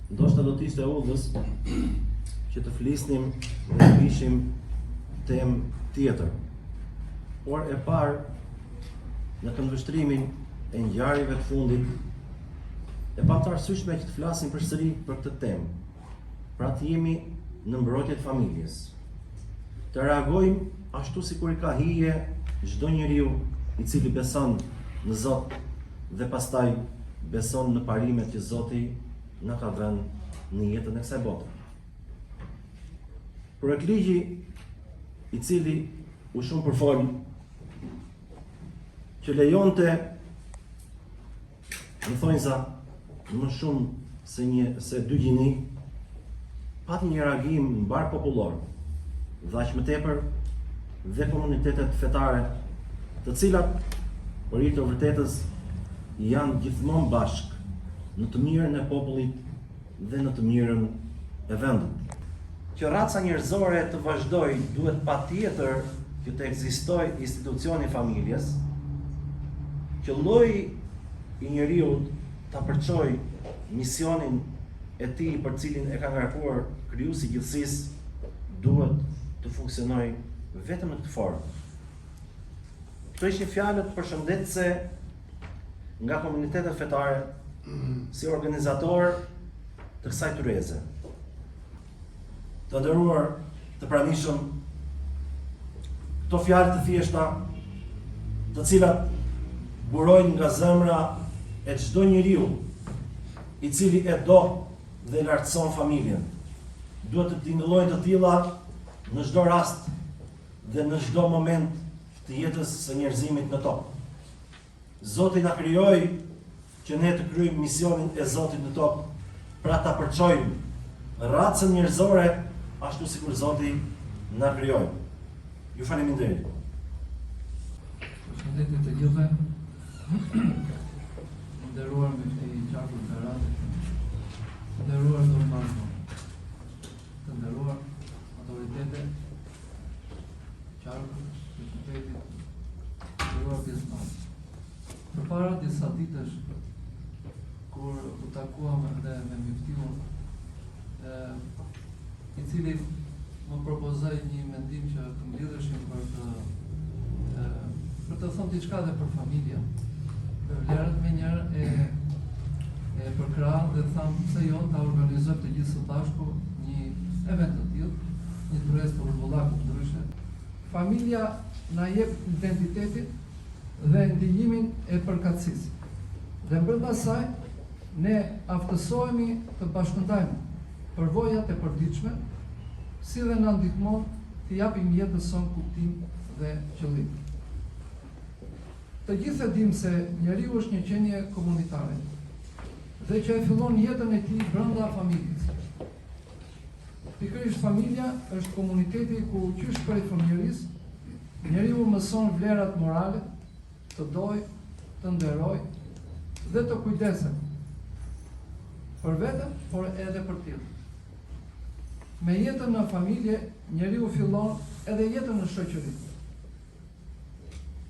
Ndoshta do të ishte e udhës që të flisnim dhe të kishim temë tjetër. Por e parë në këndvështrimin e ngjarjeve të fundit, e pamë të arsyeshme që të flasim përsëri për këtë temë. Pra të jemi në mbrojtje të familjes. Të reagojmë ashtu sikur i ka hije çdo njeriu i cili beson në Zot dhe pastaj beson në parimet që Zoti na ka vënë në jetën e kësaj bote. Projektligji i cili u shumë përfol që lejonte në thonjza më shumë se një se dy gjini pati një reagim mbarëpopullor dhe aq më tepër dhe komunitetet fetare, të cilat për hir të vërtetës janë gjithmonë bashkë në të mirën e popullit dhe në të mirën e vendit. Që raca njerëzore të vazhdojë duhet patjetër që të ekzistojë institucioni i familjes, që lloji i njeriut ta përçojë misionin e tij për cilin e ka ngarkuar krijuesi i gjithësisë, duhet të funksionojë vetëm në këtë formë. Këto ishin fjalët përshëndetëse nga komunitetet fetare si organizatorë të kësaj tryeze. Të nderuar të pranishëm, këto fjalë të thjeshta, të cilat burojnë nga zemra e çdo njeriu i cili e do dhe lartëson familjen. Duhet të tingëllojnë të tilla në çdo rast dhe në çdo moment të jetës së njerëzimit në tokë. Zoti na krijoi që ne të kryejmë misionin e Zotit në tokë, pra ta përçojmë racën njerëzore ashtu sikur Zoti na krijoi. Ju faleminderit. Përshëndetje të gjithëve. I nderuar myfti i qarkut të Beratit, i nderuar Don Marko, të nderuar autoritete, qarkut, të qytetit, të nderuar pjesëmarrës. Përpara disa ditësh, kur u takuam edhe me myftiun, i cili më propozoi një mendim që të mblidheshim për të për të thënë diçka dhe për familjen. Dhe vlerat menjëherë e e përkrahëm dhe thamë pse jo ta organizojmë të gjithë së bashku një event të tillë, një tryezë të rrumbullakut ndryshe. Familja na jep identitetin dhe ndijimin e përkatësisë. Dhe brenda saj ne aftësohemi të bashkëndajmë përvojat e përditshme, si dhe na ndihmon t'i japim jetës sonë kuptim dhe qëllim. Të gjithë e dimë se njeriu është një qenie komunitare dhe që e fillon jetën e tij brenda familjes. Pikërisht familja është komuniteti ku qysh prej fëmijërisë njeriu mëson vlerat morale, të dojë, të nderojë dhe të kujdeset për veten, por edhe për tjerët. Me jetën në familje, njeriu fillon edhe jetën në shoqëri.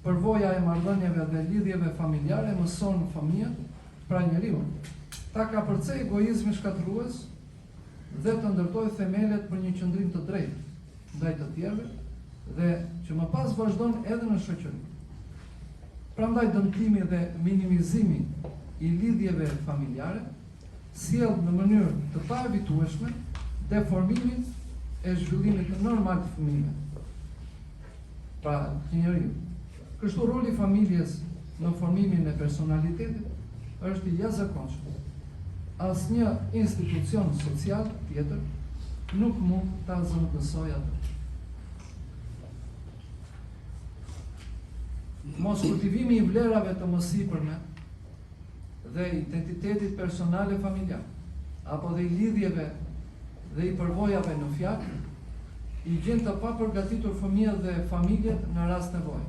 Përvoja e marrëdhënieve dhe lidhjeve familjare mëson fëmijën, pra njeriun, ta kapërcejë egoizmin shkatërrues dhe të ndërtojë themelet për një qëndrim të drejtë ndaj të tjerëve dhe që më pas vazhdon edhe në shoqëri. Prandaj dëmtimi dhe minimizimi i lidhjeve familjare sjell në mënyrë të paevitueshme deformimin e zhvillimit normal të fëmijëve. Pra, të njeriut. Kështu roli i familjes në formimin e personalitetit është i jashtëzakonshëm. Asnjë institucion social tjetër nuk mund ta zëvendësojë atë. Moskultivimi i vlerave të mësipërme dhe identitetit personal e familjar, apo dhe i lidhjeve dhe i përvojave në fjalë, i gjen të papërgatitur fëmijët dhe familjet në rast nevoje.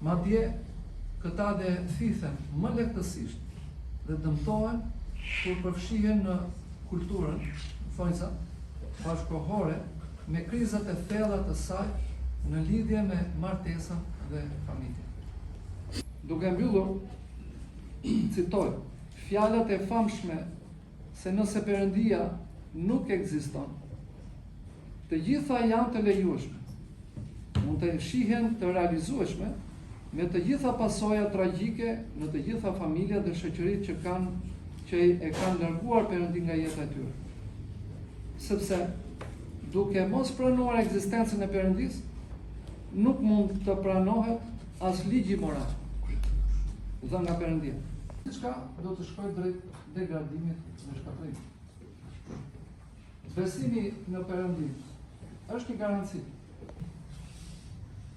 Madje, këta dhe thithen më lehtësisht dhe dëmtohen kur përfshihen në kulturën, thonjza, bashkëkohore me krizat e thella të saj në lidhje me martesën dhe familjen. Duke mbyllur, citoj fjalët e famshme. se nëse Perëndia nuk ekziston, të gjitha janë të lejueshme. Mund të shihen të realizueshme me të gjitha pasojat tragjike në të gjitha familjet dhe shoqëritë që kanë që e kanë larguar Perëndinë nga jeta e tyre. Sepse duke mos pranuar ekzistencën e Perëndisë, nuk mund të pranohet as ligji moral dhënë nga Perëndia. Diçka do të shkojë drejt degradimit dhe shkatërrimit. Besimi në Perëndi është një garanci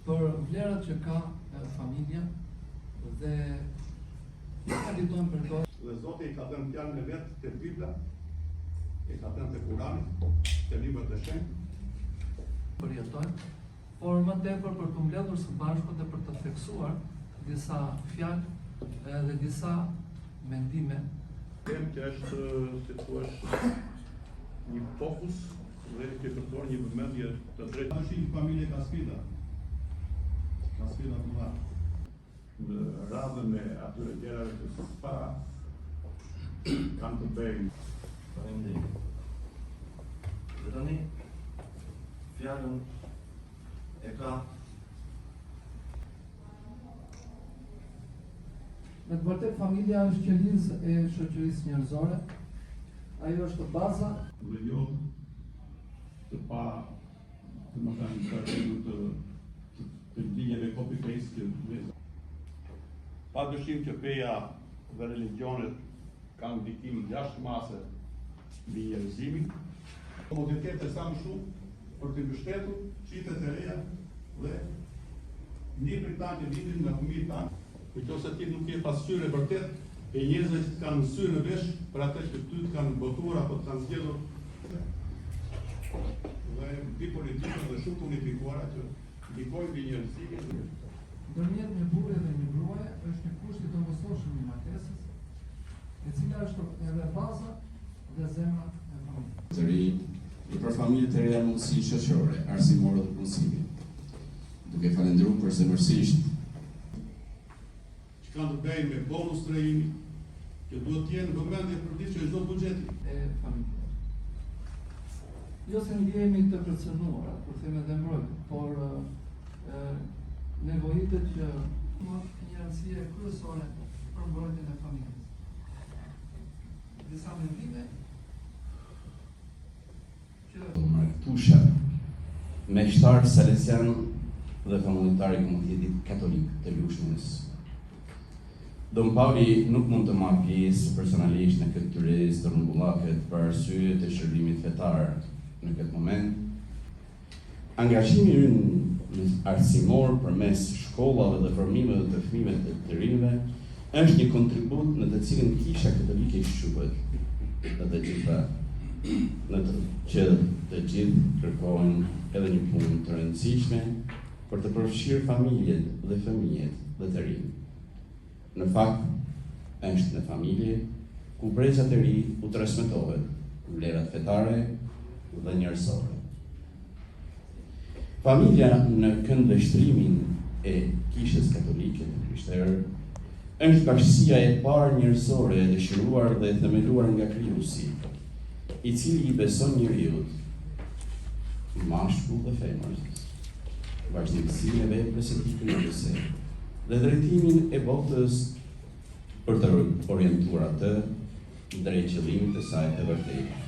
për vlerat që ka familja dhe kandidohen për to. Dhe Zoti i ka dhënë fjalën e vet te Bibla, e ka dhënë te Kurani, te librat e shenjtë. Përjetojmë, por më tepër për t'u mbledhur së bashku dhe për të theksuar disa fjalë dhe disa mendime. Them që është, si thuash, një fokus dhe që kërkon një vëmendje të drejtë. Tash një familje ka sfida. Ka sfida të mëdha. Në radhën e atyre gjërave që s'pa kanë të bëjnë. Faleminderit. Dhe tani fjalën e ka Në të vërtetë familja është qelizë e shoqërisë njerëzore. Ajo është baza dhe jo të pa domethënë të rregull të të, të linjave copy paste që veza. Pa dyshim që feja dhe religjionet kanë ndikim jashtë mase mbi njerëzimin. Komoditete sa më shumë për të mbështetur çiftet e reja dhe nipërit tanë që lindin nga fëmijët tanë. Në qoftë se ti nuk je pasqyrë e vërtetë e njerëzve që të kanë në sy në vesh për atë që ty të kanë votuar apo të kanë zgjedhur dhe mbi politikën dhe shumë të unifikuara që ndikojnë mbi njerëzimin. Ndërmjet një burri dhe një gruaje është një kusht i domosdoshëm i martesës, e cila është edhe baza dhe zemra e familjes. Të rinj dhe për familjet e reja mundësi shoqërore, arsimore dhe punësimi. Duke falënderuar përzemërsisht që kanë të bëjnë me bonus strehimi, që duhet të jenë në vëmendje përditshme e çdo buxheti. E familjes. Jo se ndjehemi të kërcënuar, kur themi edhe mbrojtur, por e, nevojitet që më një rëndësie kryesore për mbrojtjen e familjes. Disa mendime Që Mark Tusha, meshtar salesian dhe famullitar i komunitetit katolik të Lushnjës. Dom Pali nuk mund të marrë pjesë personalisht në këtë tryezë të rrumbullakët për arsye të shërbimit fetar në këtë moment. Angazhimi ynë arsimor përmes shkollave dhe formimeve të fëmijëve dhe të rinjve është një kontribut në të cilin Kisha Katolike shquhet në të gjitha në të që të gjithë kërkojnë edhe një punë të rëndësishme për të përfshirë familjet dhe fëmijët dhe të rinj. Në fakt, është në familje ku brezat e ri u transmetohet vlerat fetare dhe njerëzore. Familja në këndvështrimin e Kishës Katolike të Krishterë është bashkësia e parë njerëzore e dëshiruar dhe e themeluar nga Krijuesi, i cili i beson njeriut, mashkull dhe femër, vazhdimësinë e veprës së tij krijuese dhe drejtimin e botës për të orientuar atë drejt qëllimit të saj të vërtetë.